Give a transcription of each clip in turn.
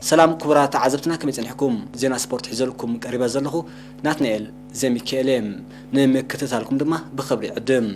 ሰላም ክቡራት ተዓዘብትና፣ ከመይ ጸኒሕኩም? ዜና ስፖርት ሒዘልኩም ቀሪበ ዘለኹ ናትናኤል ዘሚካኤል እየ። ንምክትታልኩም ድማ ብኽብሪ ይዕድም።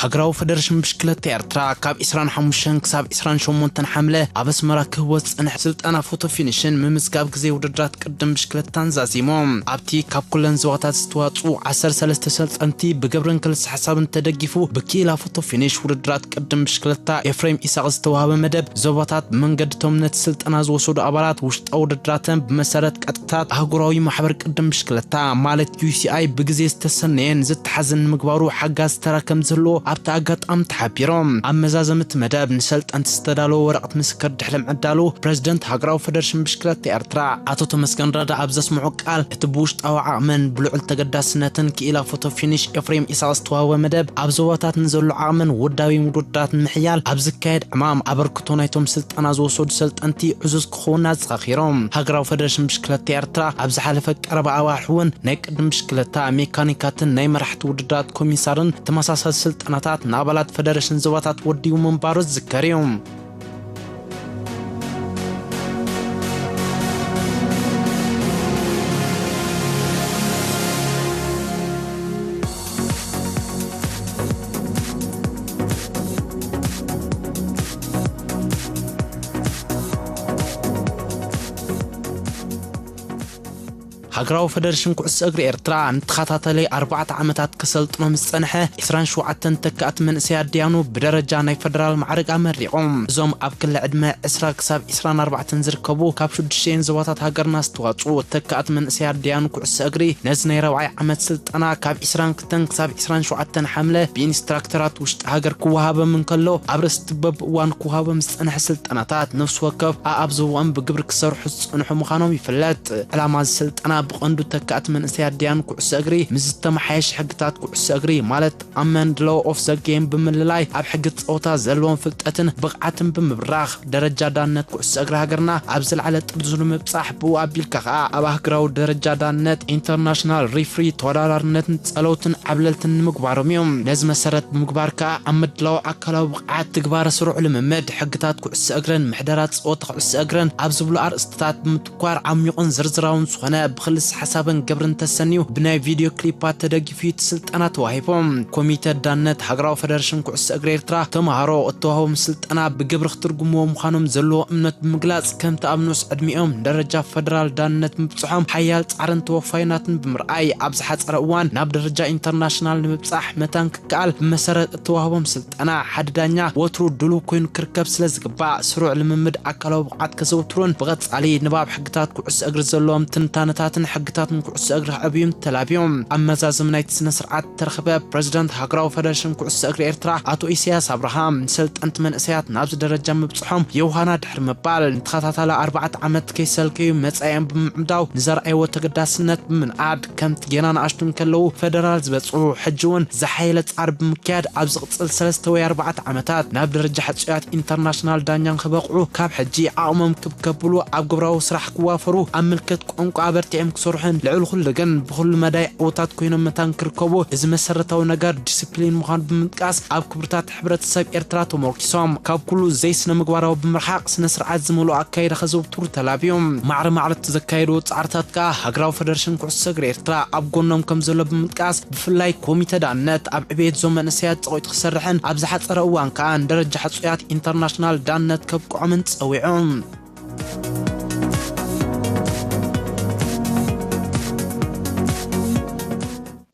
ሃገራዊ ፈደረሽን ብሽክለታ ኤርትራ ካብ ዕስራን ሓሙሽተን ክሳብ ዕስራን ሸሞንተን ሓምለ ኣብ ኣስመራ ክህወ ዝጸንሐ ስልጠና ፎቶ ፊኒሽን ምምዝጋብ ግዜ ውድድራት ቅድም ብሽክለታን ዛዚሙ። ኣብቲ ካብ ኩለን ዞባታት ዝተዋጽኡ ዓሰርተ ሰለስተ ሰልጠንቲ ብግብርን ክልሰ ሓሳብን ተደጊፉ ብክኢላ ፎቶ ፊኒሽ ውድድራት ቅድም ብሽክለታ ኤፍሬም ኢሳቕ ዝተዋህበ መደብ፣ ዞባታት ብመንገድቶም ነቲ ስልጠና ዝወሰዱ ኣባላት ውሽጣዊ ውድድራተን ብመሰረት ቀጥታት ኣህጉራዊ ማሕበር ቅድም ብሽክለታ ማለት ዩ ሲ ኣይ ብግዜ ዝተሰነየን ዝተሓዘን ንምግባሩ ሓጋዚ ተራ ከም ዝህልዎ ኣብቲ ኣጋጣሚ ተሓቢሮም። ኣብ መዛዘሚ እቲ መደብ ንሰልጠንቲ ዝተዳለወ ወረቐት ምስክር ድሕሪ ምዕዳሉ፣ ፕረዚደንት ሃገራዊ ፈደረሽን ብሽክለታ ኤርትራ ኣቶ ተመስገን ረዳ ኣብ ዘስምዖ ቃል፣ እቲ ብውሽጣዊ ዓቕምን ብልዑል ተገዳስነትን ክኢላ ፎቶ ፊኒሽ ኤፍሬም ኢሳቕ ዝተዋህበ መደብ፣ ኣብ ዞባታት ንዘሎ ዓቕምን ውዳቤ ውድድራት ንምሕያል ኣብ ዝካየድ ዕማም ኣበርክቶ ናይቶም ስልጠና ዝወሰዱ ሰልጠንቲ ዕዙዝ ክኸውን ኣዘኻኺሮም። ሃገራዊ ፈደረሽን ብሽክለታ ኤርትራ ኣብ ዝሓለፈ ቀረባ ኣዋርሕ እውን ናይ ቅድም ብሽክለታ ሜካኒካትን ናይ መራሕቲ ውድድራት ኮሚሳርን ተመሳሳሊ ስልጠናታት ንኣባላት ፈደረሽን ዞባታት ወዲቡ ምንባሩ ዝዝከር እዩ። ሃገራዊ ፈደረሽን ኩዕሶ እግሪ ኤርትራ ንተኸታታሊ ኣርባዕተ ዓመታት ከሰልጥኖም ዝጸንሐ ዕስራን ሸውዓተን ተካእቲ መንእሰያት ደያኑ ብደረጃ ናይ ፈደራል ማዕርግ ኣመሪቑ። እዞም ኣብ ክሊ ዕድመ ዕስራ ክሳብ ዕስራን ኣርባዕተን ዝርከቡ ካብ ሽዱሽተን ዞባታት ሃገርና ዝተዋጽኡ ተካእቲ መንእሰያት ደያኑ ኩዕሶ እግሪ ነዚ ናይ ራብዓይ ዓመት ስልጠና ካብ ዕስራን ክልተን ክሳብ ዕስራን ሸውዓተን ሓምለ ብኢንስትራክተራት ውሽጢ ሃገር ክወሃቦም እንከሎ፣ ኣብ ርእሲ እቲ በብእዋኑ ክወሃቦም ዝጸንሐ ስልጠናታት ነፍሲ ወከፍ ኣኣብ ዞባኦም ብግብሪ ክሰርሑ ዝጸንሑ ምዃኖም ይፍለጥ። ዕላማ እዚ ስልጠና ብቐንዱ ተካእቲ መንእሰያት ደያኑ ኩዕሶ እግሪ ምስ ዝተመሓየሸ ሕግታት ኩዕሶ እግሪ ማለት ኣመንድ ሎው ኦፍ ዘ ጌም ብምልላይ ኣብ ሕጊ ጸወታ ዘለዎም ፍልጠትን ብቕዓትን ብምብራኽ ደረጃ ዳነት ኩዕሶ እግሪ ሃገርና ኣብ ዝለዓለ ጥርዙ ንምብጻሕ ብኡ ኣቢልካ ከኣ ኣብ ኣህጉራዊ ደረጃ ዳነት ኢንተርናሽናል ሪፍሪ ተወዳዳርነትን ጸለውትን ዓብለልትን ንምግባሮም እዮም። ነዚ መሰረት ብምግባር ከኣ ኣብ ምድላው ኣካላዊ ብቕዓት፣ ትግባረ ስሩዕ ልምምድ፣ ሕግታት ኩዕሶ እግርን ምሕደራ ጸወታ ኩዕሶ እግርን ኣብ ዝብሉ ኣርእስትታት ብምትኳር ዓሚቑን ዝርዝራውን ዝኾነ ብኽልስ ሓሳብን ግብርን ተሰንዩ ብናይ ቪድዮ ክሊፓት ተደጊፉ እዩ እቲ ስልጠና ተዋሂቡ። ኮሚተ ዳነት ሃገራዊ ፈደረሽን ኩዕሶ እግሪ ኤርትራ ተምሃሮ እተዋህቦም ስልጠና ብግብሪ ክትርጉምዎ ምዃኖም ዘለዎ እምነት ብምግላጽ፣ ከምቲ ኣብ ንኡስ ዕድሚኦም ንደረጃ ፈደራል ዳነት ምብጽሖም ሓያል ጻዕርን ተወፋይነትን ብምርኣይ፣ ኣብ ዝሓጸረ እዋን ናብ ደረጃ ኢንተርናሽናል ንምብጻሕ መታን ክከኣል ብመሰረት እተዋህቦም ስልጠና ሓደ ዳኛ ወትሩ ድሉው ኮይኑ ክርከብ ስለ ዝግባእ፣ ስሩዕ ልምምድ ኣካላዊ ብቕዓት ከዘውትሩን ብቐጻሊ ንባብ ሕግታት ኩዕሶ እግሪ ዘለዎም ትንታነታትን ሕግታትን ኩዕሶ እግሪ ከዕብዩን ተላብዮም። ኣብ መዛዘሚ ናይቲ ስነ ስርዓት ዝተረኽበ ፕረዚደንት ሃገራዊ ፈደረሽን ኩዕሶ እግሪ ኤርትራ ኣቶ ኢሳያስ ኣብርሃም፣ ንሰልጠንቲ መንእሰያት ናብዚ ደረጃ ምብጽሖም የውሃና ድሕሪ ምባል፣ ንተኸታታሊ ኣርባዕተ ዓመት ከይሰልከዩ መጻኢኦም ብምዕዳው ንዘርኣይዎ ተገዳስነት ብምንኣድ፣ ከምቲ ጌና ንኣሽቱ እንከለዉ ፈደራል ዝበጽሑ፣ ሕጂ እውን ዝሓየለ ጻዕሪ ብምክያድ ኣብ ዝቕጽል ሰለስተ ወይ ኣርባዕተ ዓመታት ናብ ደረጃ ሕጹያት ኢንተርናሽናል ዳኛ ንኽበቕዑ፣ ካብ ሕጂ ዓቕሞም ክብ ከብሉ፣ ኣብ ግብራዊ ስራሕ ክዋፈሩ፣ ኣብ ምልክት ቋንቋ ኣበርቲዖም ክሰርሑን ልዕሊ ኩሉ ግን ብኹሉ መዳይ ዕዉታት ኮይኖም መታን ክርከቡ፣ እዚ መሰረታዊ ነገር ዲስፕሊን ምዃኑ ብምጥቃስ፣ ኣብ ክብርታት ሕብረተሰብ ኤርትራ ተመርኪሶም፣ ካብ ኩሉ ዘይስነ ምግባራዊ ብምርሓቕ ስነ ስርዓት ዝመልኦ ኣካይዳ ከዘውትሩ ተላብዮም። ማዕረ ማዕረ እቲ ዘካየድዎ ጻዕርታት ከኣ ሃገራዊ ፈደረሽን ኩዕሶ እግሪ ኤርትራ ኣብ ጎኖም ከም ዘሎ ብምጥቃስ፣ ብፍላይ ኮሚተ ዳነት ኣብ ዕብየት እዞም መንእሰያት ጸቒጡ ክሰርሕን ኣብ ዝሓጸረ እዋን ከኣ ንደረጃ ሕጹያት ኢንተርናሽናል ዳነት ከብቅዖምን ጸዊዑ።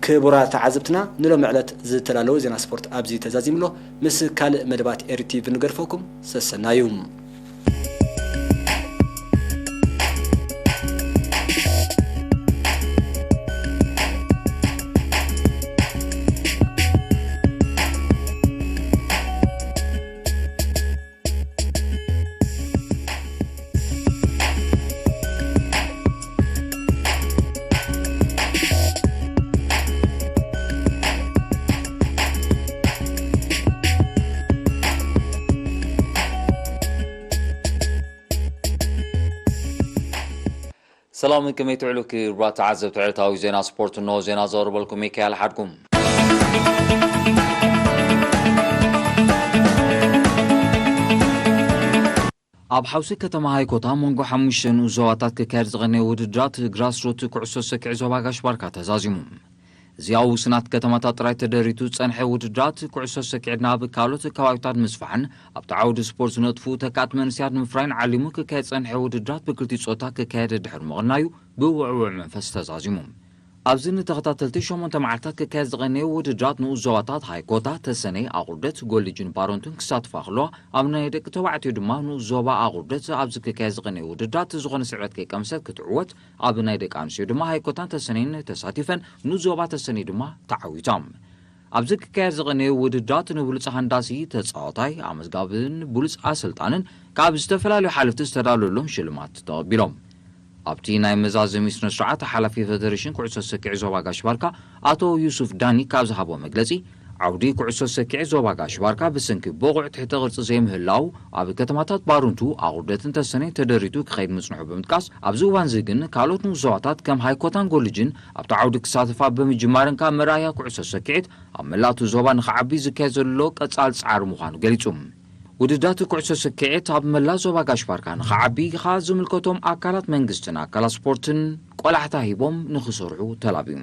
ክቡራት ተዓዘብትና፣ ንሎሚ ዕለት ዝተላለወ ዜና ስፖርት ኣብዚ ተዛዚምሎ። ምስ ካልእ መደባት ኤሪ ቲቪ ንገድፈኩም። ሰሰናዩ። ሰላም፣ ከመይ ትውዕሉ ክቡራት ተዓዘብቲ ዕለታዊ ዜና ስፖርት? እንሆ ዜና ዘቕርበልኩም ሚካኤል ሓድጉም። ኣብ ሓውሲ ከተማ ሃይኮታ መንጎ ሓሙሽተ ንኡስ ዞባታት ክካየድ ዝቐነየ ውድድራት ግራስሩት ኩዕሶ ሰኪዕ ዞባ ጋሽ ባርካ ተዛዚሙ። እዚ ኣብ ውሱናት ከተማታት ጥራይ ተደሪቱ ዝጸንሐ ውድድራት ኩዕሶ ሰኪዕ ናብ ካልኦት ከባቢታት ምስፋሕን ኣብቲ ዓውዲ ስፖርት ዝነጥፉ ተካእቲ መንእሰያት ንምፍራይን ዓሊሙ ክካየድ ዝጸንሐ ውድድራት ብክልቲኡ ጾታ ክካየድ ድሕሪ ምቕናዩ ብውዕውዕ መንፈስ ተዛዚሙ። ኣብዚ ንተኸታተልቲ ሸሞንተ መዓልታት ክካየድ ዝቐነየ ውድድራት ንኡስ ዞባታት ሃይኮታ፣ ተሰነይ፣ ኣቑርደት፣ ጎልጅን ባረንቱን ክሳትፋ ከለዋ፣ ኣብ ናይ ደቂ ተባዕትዮ ድማ ንኡስ ዞባ ኣቑርደት ኣብዚ ክካየድ ዝቐነየ ውድድራት ዝኾነ ስዕረት ከይቀምሰት ክትዕወት፣ ኣብ ናይ ደቂ ኣንስትዮ ድማ ሃይኮታን ተሰነይን ተሳቲፈን ንኡስ ዞባ ተሰነይ ድማ ተዓዊታ። ኣብዚ ክካየድ ዝቐነየ ውድድራት ንብሉጽ ሃንዳሲ ተጻዋታይ፣ ኣመዝጋብን ብሉጽ ኣሰልጣንን ካብ ዝተፈላለዩ ሓለፍቲ ዝተዳለወሎም ሽልማት ተቐቢሎም። ኣብቲ ናይ መዛዘሚ ስነ ስርዓት ሓላፊ ፌደሬሽን ኩዕሶ ሰኪዕ ዞባ ጋሽ ባርካ ኣቶ ዩሱፍ ዳኒ ካብ ዝሃቦ መግለጺ፣ ዓውዲ ኩዕሶ ሰኪዕ ዞባ ጋሽ ባርካ ብሰንኪ ብቑዕ ትሕተ ቅርጺ ዘይምህላው ኣብ ከተማታት ባሩንቱ፣ ኣቑርደትን ተሰነይ ተደሪቱ ክኸይድ ምጽንሑ ብምጥቃስ፣ ኣብዚ እዋን እዚ ግን ካልኦት ንኡስ ዞባታት ከም ሃይኮታን ጎልጅን ኣብቲ ዓውዲ ክሳተፋ ብምጅማረን ካብ መርኣያ ኩዕሶ ሰኪዕት ኣብ መላእቱ ዞባ ንኽዓቢ ዝካየድ ዘሎ ቀጻል ጻዕሪ ምዃኑ ገሊጹ። ውድድራት ኩዕሶ ሰኪዔት ኣብ መላ ዞባ ጋሽ ባርካ ንኽዓቢ ከኣ ዝምልከቶም ኣካላት መንግስትን ኣካላት ስፖርትን ቆላሕታ ሂቦም ንኽሰርሑ ተላብዩ።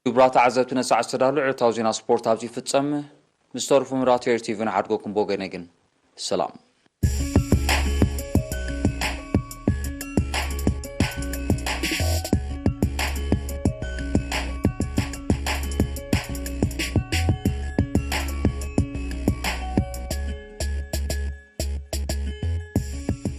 ክቡራት ተዓዘብቲ፣ ነሳዕ ዝተዳሎ ዕለታዊ ዜና ስፖርት ኣብዚ ይፍጸም። ምስ ተረፉ መርሃቲ ኤር ቲቪ ንዓድጎኩም ብወገነይ ግን ሰላም።